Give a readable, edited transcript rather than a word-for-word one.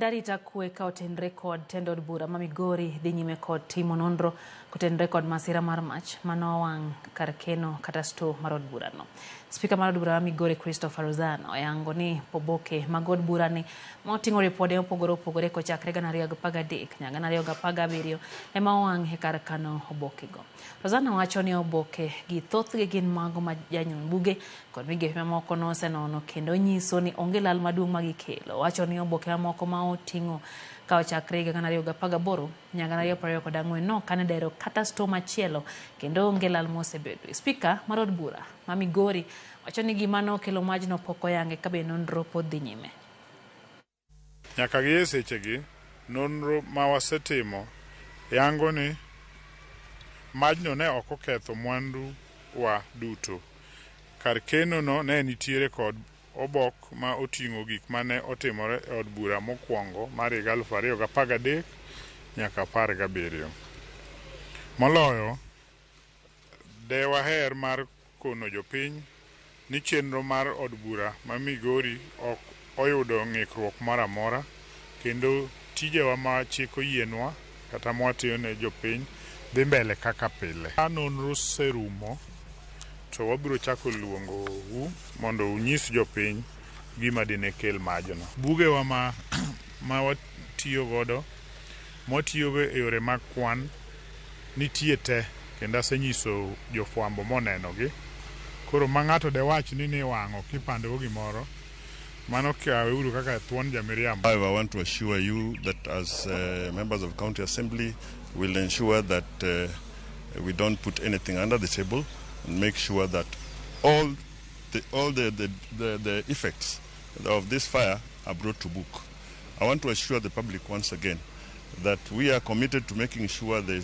Arita kwe ka otenre kod tend od bura ma Migori dhi nyime kod timo nonro kotenre kod masira mar mach manowang' kar keno kata store mar od burano. Spika mar od bura ma Migori Christopher Rozana oyango ni oboke mag od burani ma oting'o ripode mopogore opogore kochakre 2013 nyaka 2017 ema owang' e kar kano obokego. Rozana wacho ni oboke gi thothgi gin mago ma janyun buge kod migepe mamoko nosenono kendo nyiso ni onge lal maduong' ma gikelo. Owacho ni oboke mamoko ma oting'o ka ochakre higa 2018 nyaka 2024 nokan e dero kata store machielo kendo onge lal mosebedoe. Spika mar od bura ma Migori wacho ni gima nokelo majno pok oyange ka be nonro pod dhi nyime. Nyaka gi e sechegi, nonro ma wasetimo yango ni majno ne ok oketho mwandu wa duto. Kar keno no ne nitiere kod obok ma oting'o gik mane otimore e od bura mokwongo mar higa 2013 nyaka 17. Moloyo, de waher mar kono jopiny ni chenro mar od bura ma Migori ok oyudo ng'ikruok moro amora kendo tijewa ma chik oyienwa kata mwatiyo ne jopiny dhi mbele kaka pile. Ka nonro oserumo to wabiro chako luongo u mondo unyis jopiny gima dine kel majno. Bugewa ma watiyo godo mwatiyogo e yore mag kwan nitie te kendo asenyiso jofwambo monenogi. Koro ma ng'ato dewach ni niwang'o kipandogo gimoro, mano kaweuru kaka thuon jamiriambo. However, I want to assure you that as members of County Assembly, we'll ensure that we don't put anything under the table and make sure that all the effects of this fire are brought to book. I want to assure the public once again that we are committed to making sure there is